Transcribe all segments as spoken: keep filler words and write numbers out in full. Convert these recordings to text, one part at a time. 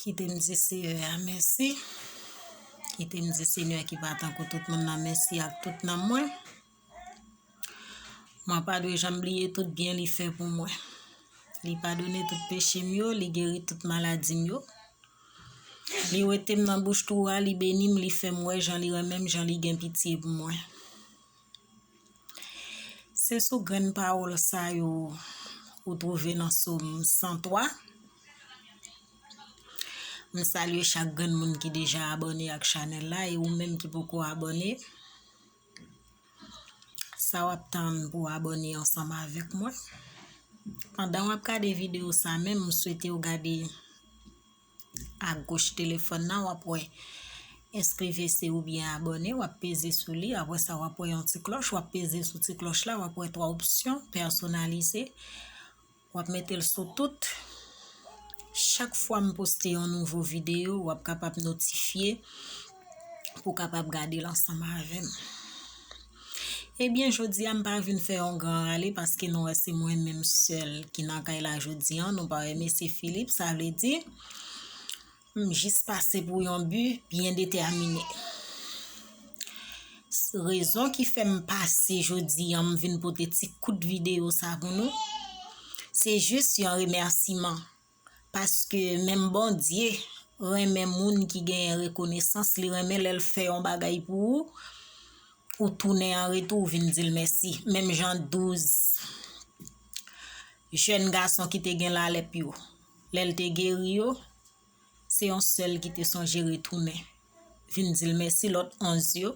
Kite m di Seyè a mèsi. Kite m di Senyè ki pa tankou tout moun nan mèsi ak tout nanm mwen. Mwen pa dwe janm bliye tout byen li fè pou mwen. Li padone tout peche m yo, li geri tout maladi m yo. Li wete m nan bouch twou a, li beni m, li fè m wè jan li renmen m, jan li gen pitye pou mwen. Se sou grenn pawòl sa yo ou twouve nan Sòm san twa. M salye chak grenn moun ki deja abòne ak chanèl la e ou menm ki poko abòne. Sa w ap tann pou w abòne ansanm avèk mwen. Pandan w ap gade videyo sa menm, m swete w gade agoch telefòn nan, w ap wè enskri V C oubyen abòne, w ap peze sou li, apre sa w ap wè yon ti klòch, w ap peze sou ti klòch la, w ap wè twa opsyon, pèsonalize, w ap mete l sou tout. Chak fwa m poste yon nouvo videyo, w ap kapab notifye pou w kapab gade l ansanm avè m. Ebyen, jodi a, m pa vin fè yon gran rale paske nou wè se mwen menm sèl ki nan kay la jodi a, nou pa wè mesye Philippe, sa vle di, m jis pase pou yon bi byen detèmine. Rezon ki fè m pase jodi a, m vin pote ti kout videyo sa pou nou, se jis yon remèsiman. Paske menm Bondye renmen moun ki genyen rekonesans, li renmen lè l fè yon bagay pou ou, ou tounen an retou, ou vin di l mèsi. Menm jan douz jèn gason ki te gen lalèp yo, lè l te geri yo, se yon sèl ki te sonje retounen, vin di l mèsi, lòt onz yo,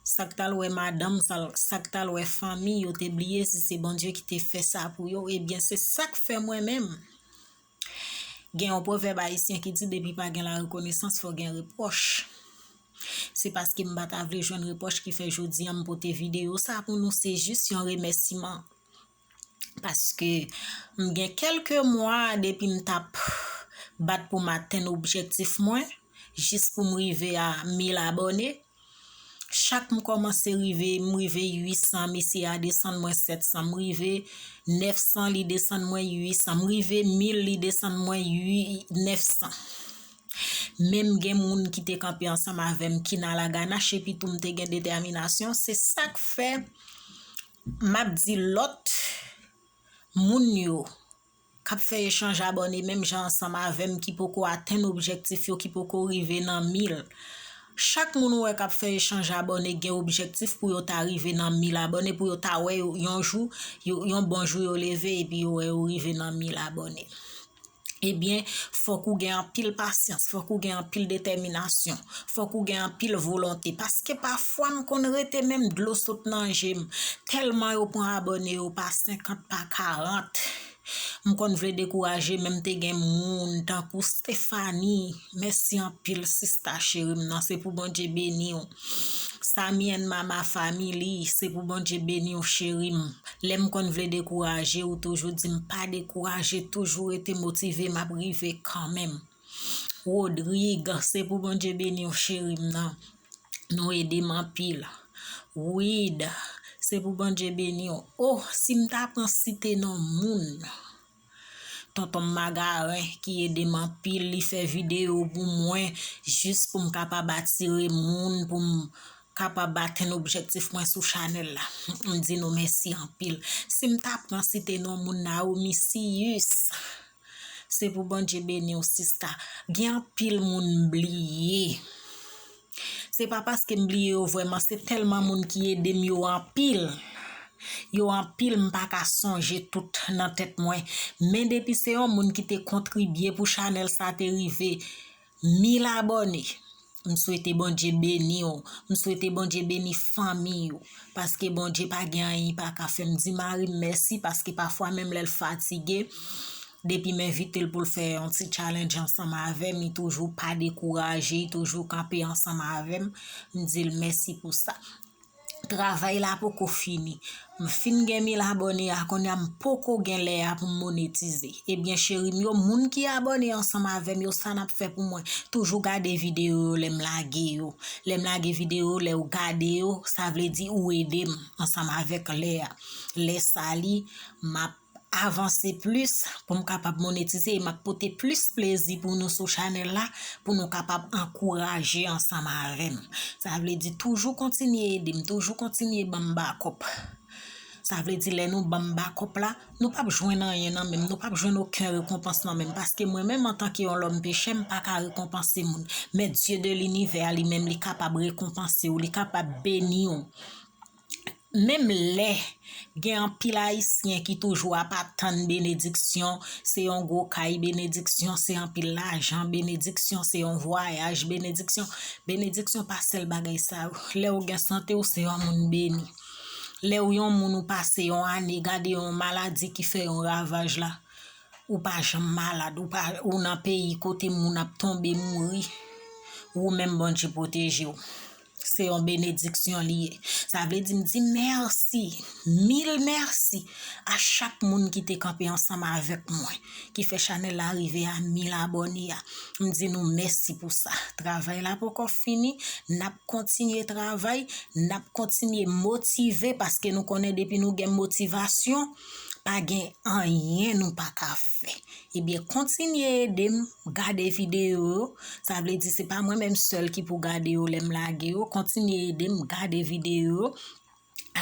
sa k t al wè madanm, sa, sa k t al wè fanmi yo, te bliye si se Bondye ki te fè sa pou yo. Ebyen, se sa k fè mwen menm. Gen yon pwovèb ayisyen ki di, depi pa gen larekonesans, fò gen repwòch. Se paske m pa ta vle jwenn repwòch ki fè jodi a m pote videyo sa pou nou, se jis yon remèsiman. Paske m gen kèlke mwa depi m t ap bat pou m atenn objektif mwen, jis pou m rive a mil abòne. Chak m kòmanse rive, m rive uit san, mesye a desann mwen sèt san, m rive nèf san, li desann mwen uit san, m rive mil, li desann mwen ui-, nèf san. Men m gen moun ki te kanpe ansanm avè m, ki nan laganach, epi tou m te gen detèminasyon. Se sa k fè m ap di lòt moun yo k ap fè echanj abòne menm jan ansanm avè m, ki poko atenn objektif yo, ki poko rive nan mil. Chak moun ou wè k ap fè echanj abòne gen objektif pou yo ta rive nan mil abòne, pou yo ta wè yo, yon jou, yo, yon bon jou yo leve epi yo wè yo rive nan mil abòne. Ebyen, fòk ou gen anpil pasyans, fòk ou gen anpil detèminasyon, fòk ou gen anpil volonte. Paske pafwa m konn rete menm dlo sot nan je m, tèlman yo pran abòne yo pa senkant, pa karant. M konn vle dekouraje, men m te gen moun tankou Stephanie. Mèsi anpil, sista cheri m nan. Se pou Bondye beni w. Sami and Mama Family, se pou Bondye beni w, cheri m. Lè m konn vle dekouraje, ou toujou di m pa dekouraje, toujou rete motive, m ap rive kanmenm. Rodrigue, se pou Bondye beni w, cheri m nan. Nou ede m anpil. Wid, se pou Bondye beni w. Oh, si m ta pran site non moun, Tonton Magaren ki ede m anpil, li fè videyo pou mwen, jis pou m kapab atire moun, pou m kapab atenn objektif mwen sou chanèl la. M di nou mèsi anpil. Si m ta pran site non moun, Naomi Siyus, se pou Bondye beni w, sista. Gen anpil moun m bliye. Se pa paske m bliye yo vrèman, se tèlman moun ki ede m yo anpil. Yo anpil, m pa ka sonje tout nan tèt mwen. Men depi se yon moun ki te kontribye pou chanèl sa te rive mil abòne, m swete Bondye beni w. M swete Bondye beni fanmi w. Paske Bondye pa gen anyen li pa ka fè. M di mari m mèsi paske pafwa menm lè l fatige, depi m envite l pou l fè yon ti challenge ansanm avè m, li toujou pa dekouraje, li toujou kanpe ansanm avè m. M di l mèsi pou sa. Travay la poko fini. M fin gen mil abòne a, kounye a m poko gen lè a pou m monetize. Ebyen, cheri m yo, moun ki abòne ansanm avè m yo, sa n ap fè pou mwen? Toujou gade videyo yo lè m lage yo. Lè m lage videyo, lè w gade yo, sa vle di ou ede m ansanm avèk lè a. Lè sa li, m ap avanse plis, pou m kapab monetize e m ap pote plis plezi pou nou sou chanèl la, pou nou kapab ankouraje ansanm avè m. Sa vle di toujou kontinye ede m, toujou kontinye ban m bakòp. Sa vle di lè nou ban m bakòp la, nou p ap jwenn anyen nan men m, nou p ap jwenn okenn rekonpans nan men m, paske mwen menm antanke yon lòm peche, m pa ka rekonpanse moun. Men Dye de linivè a li menm, li kapab rekonpanse w, li kapab beni w. Menm lè gen anpil Ayisyen ki toujou ap atann benediksyon, se yon gwo kay benediksyon, se anpil lajan benediksyon, se yon vwayaj benediksyon. Benediksyon pa sèl bagay sa yo. Lè w gen sante, w se yon moun beni. Lè w yon moun ou pase yon ane, gade yon maladi ki fè yon ravaj la. Ou pa janm malad, ou pa, ou nan peyi kote moun ap tonbe mouri. Ou menm Bondye pwoteje w. Se yon benediksyon li ye. Sa vle di m di mèsi, mil mèsi a chak moun ki te kanpe ansanm avèk mwen, ki fè chanèl la rive a mil abòne a. M di nou mèsi pou sa. Travay la poko fini, n ap kontinye travay, n ap kontinye motive, paske nou konnen depi nou gen motivasyon, pa gen anyen nou pa ka fè. Ebyen, kontinye ede m gade videyo yo. Sa vle di se pa mwen menm sèl ki pou gade yo lè m lage yo. Kontinye ede m gade videyo yo,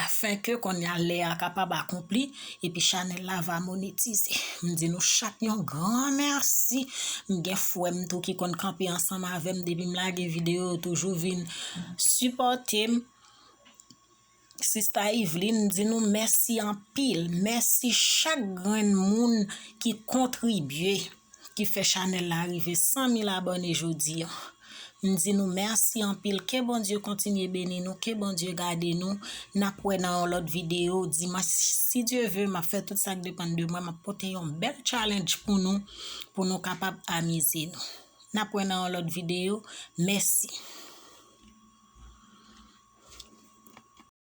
afin ke kounye a lè a kapab akonpli, epi chanèl la va monetize. M di nou chak yon gran mèsi. M gen frè m tou ki konn kanpe ansanm avè m depi m lage videyo, yo toujou vin sipòte m. Sista Yveline di nou mèsi anpil. Mèsi chak grenn moun ki kontribye, ki fè chanèl la rive san mil abòne jodi a. M di nou mèsi anpil. Ke Bondye kontinye beni nou, ke Bondye gade nou. N ap wè nan yon lòt videyo dimanch, si Dye ve, m ap fè tout sa k depann de mwen. M ap pote yon bèl challenge pou nou, pou nou kapab amize nou. N ap wè nan yon lòt videyo. Mèsi.